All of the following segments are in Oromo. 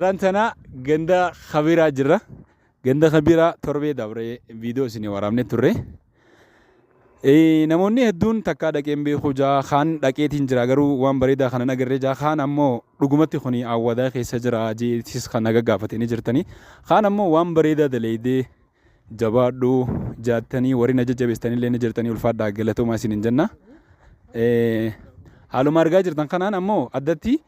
Har'aan tana ganda Kabiraa jirra. Ganda Kabiraa torbee dabre viidiyoo isinii waraabne turre. Namoonni hedduun takkaa dhaqeen beeku jaa kaan dhaqeetiin jira garuu waan bareedaa kana hin agarre jaa kaan ammoo dhugumatti kuni awwadaa keessa jira jeetis kan naga gaafatanii jirtanii kaan ammoo waan bareedaa daleeydee jabaadhu jaattanii warri na jajjabeessanillee ni jirtanii ulfaadhaa galatoomaa isiniin jenna. Haaluma argaa jirtan kanaan ammoo addatti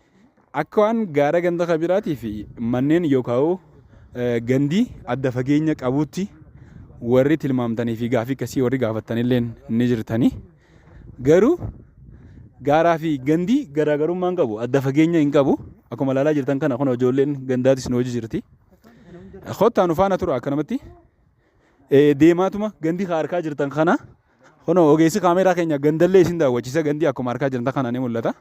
Akka waan gaara ganda kabiraatii fi manneen yookaan gandi adda fageenya qabuutti warri tilmaamtanii fi gaafii akkasii warri gaafattanillee ni jirtanii. Garuu gaaraa fi gandi garaagarummaa hin qabu. Adda fageenya hin qabu. Akkuma ilaalaa jirtan kana kun ijoolleen gandaatis nu hojii jirti. Kottaa nu faana tura akkanumatti. Deemaatuma gandi ka harkaa jirtan kana kunoo ogeessi kaameeraa keenya gandallee isin daawwachiisa gandi akkuma harkaa jirtan kana ni mul'ata.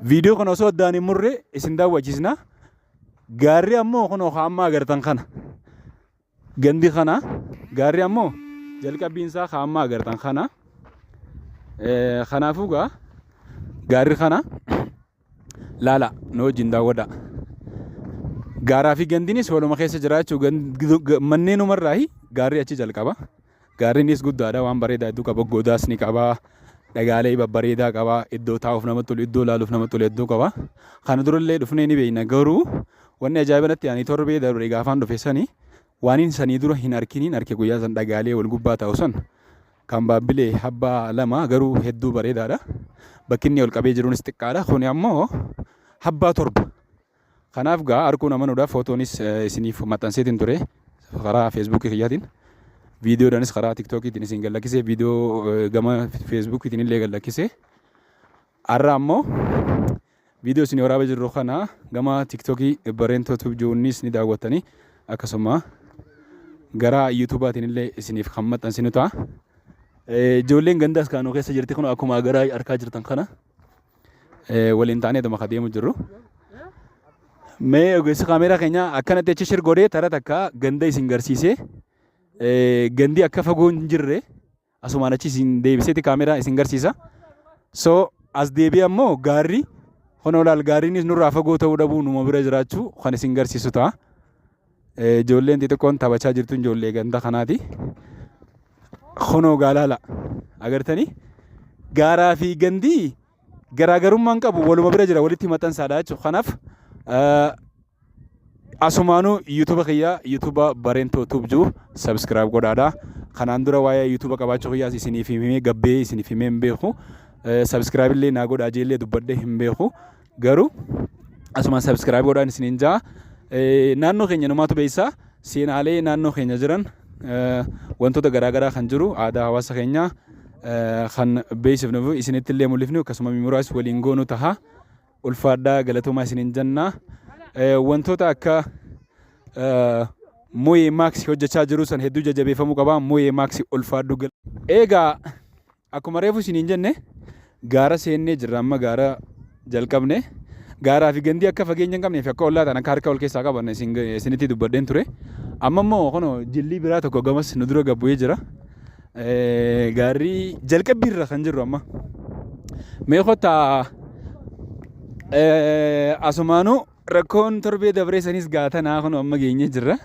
Viidiyoo kana osoo addaan hin murre isin daawwachiisna. Gaarri ammoo kunoo ka amma agartan kana. Gandi kana gaarri ammoo jalqabbiin isaa ka amma agartan kana. Kanaafuu gaa gaarri kana laala nu wajjin daawwadha. Gaaraa fi gandinis waluma keessa jiraachuu manneenumarraahi gaarri achi jalqaba. Gaarrinis guddaadha waan bareedaa hedduu qaba godaas ni qaba dhagaalee babbareedaa qaba iddoo taa'uuf namatti tolu iddoo ilaaluuf namatti tolu hedduu qaba. Kana durallee dhufnee ni beekna garuu wanni ajaa'iba natti ani torbee darbe gaafaan dhufe sani waanin sanii dura hin arkiniin arke guyyaa san dhagaalee wal gubbaa taa'u san kan baabbilee habbaa lama garuu hedduu bareedaadha. Bakki inni ol qabee jiruunis xiqqaadha. Kuni ammoo habbaa 7. Kanaaf gaa arguun amanuudhaaf footoonis isiniif maxxanseetiin ture karaa feesbuukii kiyyaatiin. Viidiyoodhaanis karaa tiktookiitiin isin gallakkisee viidiyoo gama feesbuukiitiin illee gallakkisee. Har'a ammoo viidiyoo isin waraaba jirru kana gama tiktookii Bareentoo Tube jiruunis ni daawwattanii akkasuma gara yuutuubaatiin illee isiniif kan maxxansinu ta'a. Ijoolleen gandaas kaanuu keessa jirti kun akkuma gara arkaa jirtan kana. Waliin taaneetuma ka deemu jirru. Mee ogeessi kaameeraa keenya akkanatti achi shir godhee tara takka ganda isin garsiisee gandi akka fagoo hin jirre asumaan achi isin deebiseeti kaameeraa isin garsiisa. So as deebi'ee ammoo gaarri honoo laal gaarriinis nurraa fagoo ta'uu dhabuu numa bira jiraachuu kan isin garsiisu ta'a. Ijoolleen xixiqqoon taphachaa jirtu ijoollee ganda kanaati. Kunoo gaalaala agartanii gaaraa fi gandii garaagarummaan qabu waluma bira jira walitti maxxansaadha jechuudha. Kanaaf asumaanuu yuutuuba kiyya yuutuuba Bareentoo Tube jiru subscribe godhaadha. Kanaan dura waa'ee yuutuuba qabaachuu kiyyaas isiniif himee gabbee isiniif himee hin beeku. Subscribe illee naa godhaa jeellee dubbadhee hin beeku. Garuu asumaan subscribe godhaan isiniin ja'a. Naannoo keenya numaatu beeksisa. Seenaalee naannoo keenya jiran wantoota garaagaraa kan jiru aadaa hawaasa keenyaa kan beeksifnu isinitti illee mul'ifnu akkasuma muraas waliin goonu taha. Ulfaadhaa galatoomaa isiniin jenna. Wantoota akka Mooyee Maaksi hojjechaa jiru san hedduu jajjabeeffamuu qaba. Mooyee Maaksi ulfaadhu. Egaa Akkuma reefu isiniin jenne gaara seennee jirra amma gaara jalqabne. Gaaraa fi gandii akka fageenya hin qabnee fi akka ollaa ta'an akka harka wal keessaa qaban isin isinitti dubbadheen ture. Amma immoo kunoo jillii biraa tokko gamas nu dura gad bu'ee jira. Gaarri jalqabbii irra kan jirru amma. Mee kottaa asumaanuu rakkoon torbee dabree sanis gaatanaa kunoo amma geenyee jirra.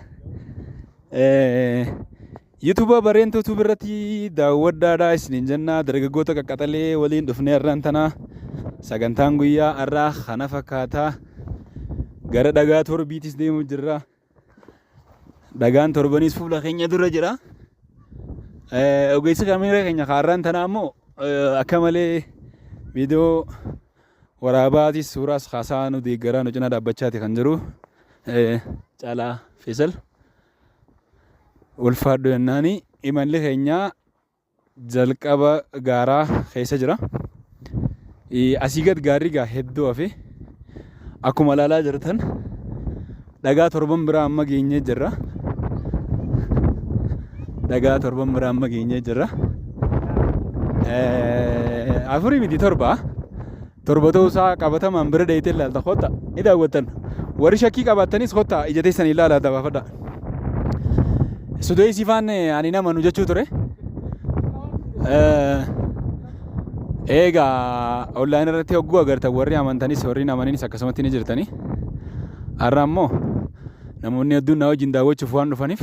Yuutuuba Bareentuu Tube irratti daawwadhaadha isiniin jenna dargaggoota qaqqaxalee waliin dhufnee har'aan tana sagantaan guyyaa har'aa kana fakkaata gara dhagaa torbiitis deemu jirra dhagaan torbaniis fuula keenya dura jira ogeessi kaameeraa keenya har'aan tana ammoo akka malee viidiyoo waraabaatis suuraas kaasaa nu deeggaraa nu cinaa dhaabbachaati kan jiru Caalaa Feesal. Ulfaadhu jennaani imalli keenya jalqaba gaaraa keessa jira. Asii gad gaarri gaa hedduu hafe. Akkuma ilaalaa jirtan dhagaa torban biraa amma geenyee jirra. Dhagaa torban biraa amma geenyee jirra. Afurii miti torba. Torba ta'uu isaa qabatamaan bira dheeytee ilaalta kotta ni daawwattan. Warri shakkii qabaattanis kotta ija teessan ilaalaa adda baafadha. Sudeesii faan ani nama nu jechuu ture. Eegaa online irratti hogguu agartan warri amantanis warri hin amaninis akkasumatti ni jirtani. Har'a ammoo namoonni hedduun na wajjin daawwachuuf waan dhufaniif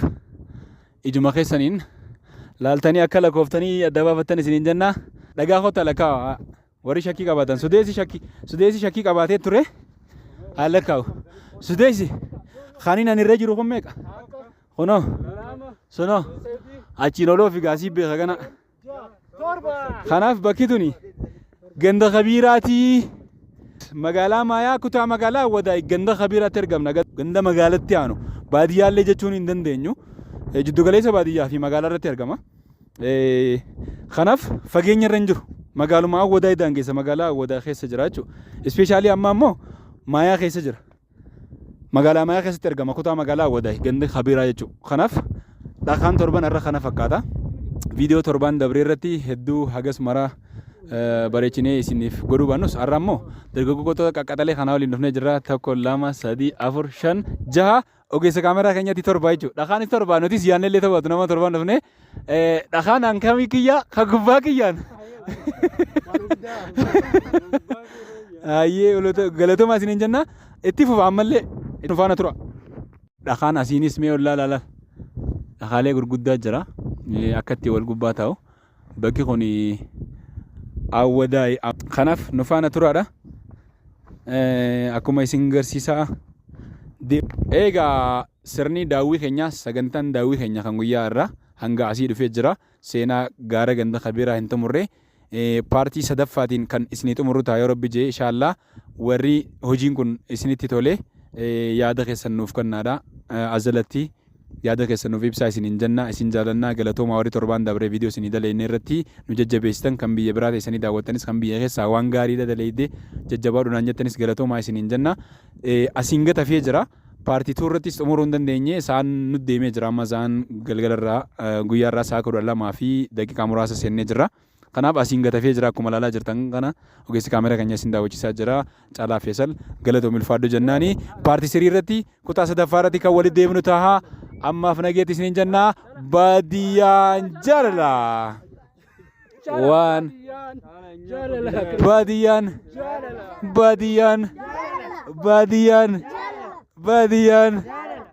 ijuma keessaniin laaltanii akka lakooftanii adda baafattan isiniin jenna. Dhagaa kottaa lakkaa'aa. Warri shakkii qabaatan sudeessi shakkii sudeessi shakkii qabaatee ture haa lakkaa'u. Sudeessi kaniin ani irra jiru kun meeqa? Kunoo sunoo achiin oloo fi gaasii beeka kana. Kanaaf bakki tuni ganda kabiiraatii. Magaalaa Maayaa kutaa magaalaa Awwadaay ganda kabiiraatti argamna. Ganda magaalatti aanu baadiyyaallee jechuun hin dandeenyu. Jiddugaleessa baadiyyaa fi magaalaa irratti argama. Kanaaf fageenya irra hin jiru. Magaaluma Awwadaay daangeessa magaalaa Awwadaay keessa jira jechuudha. Ispeeshaalii amma ammoo Maayaa keessa jira. Magaalaa Maayaa keessatti argama kutaa magaalaa Awwadaay gandi Kabiiraa jechuudha. Kanaaf dhakaan torban irra kana fakkaata. Viidiyoo torbaan dabree irratti hedduu hagas mara bareechinee isiniif godhuu baannus har'a ammoo dargaggoota qaqqaxalee kanaa waliin dhufnee jirra. Tokko, lama, sadii, afur, shan, jaha ogeessa kaameraa keenyatti torba jechuudha. Dhakaanis torba nutis yaadne illee ta'u nama torbaan dhufne. Dhakaan hankamii kiyya kan gubbaa kiyyaan. Ayyee galatoomaa isiniin jenna. Itti fufa ammallee nu faana tura. Dhakaan asiinis mee ollaa laala. Dhakaalee gurguddaa jira. Akka itti wal gubbaa taa'u. Bakki kun Awwadaay. Kanaaf nu faana turaadha. Akkuma isin garsiisaa. Egaa sirni daawwii keenyaa sagantaan daawwii keenya kan guyyaa irraa hanga asii dhufee jira. Seenaa gaara ganda kabiiraa hin xumurre. Paartii sadaffaatiin kan isinii xumurru ta'a yoo rabbi jee inshaallaa warri hojiin kun isinitti tole yaada keessan nuuf kennaadha. Azalatti yaada keessan nuuf ibsaa isiniin jenna isin jaalannaa galatoomaa warri torbaan dabree viidiyoo isinii daleeyne irratti nu jajjabeessitan kan biyya biraa teessanii daawwattanis kan biyya keessaa waan gaariidha daleeyde jajjabaadhu naan jettanis galatoomaa isiniin jenna. Asiin gatafee jira. Paartii 2 irrattis xumuruu hin dandeenye sa'aan nu deemee jira amma sa'aan galgalarraa guyyaarraa sa'a 12 fi daqiiqaa muraasa seennee jirra. Kanaaf asiin gatafee jira akkuma ilaalaa jirtan kana ogeessi kaameraa keenya isin daawwachiisaa jira Caalaa Feesal galatoomi ulfaadhu jennaani paartii sirii irratti kutaa sadaffaa irratti kan walitti deebinu taha ammaaf nageetti isiniin jennaa baadiyyaan jaalala waan baadiyyaan baadiyyaan baadiyyaan baadiyyaan.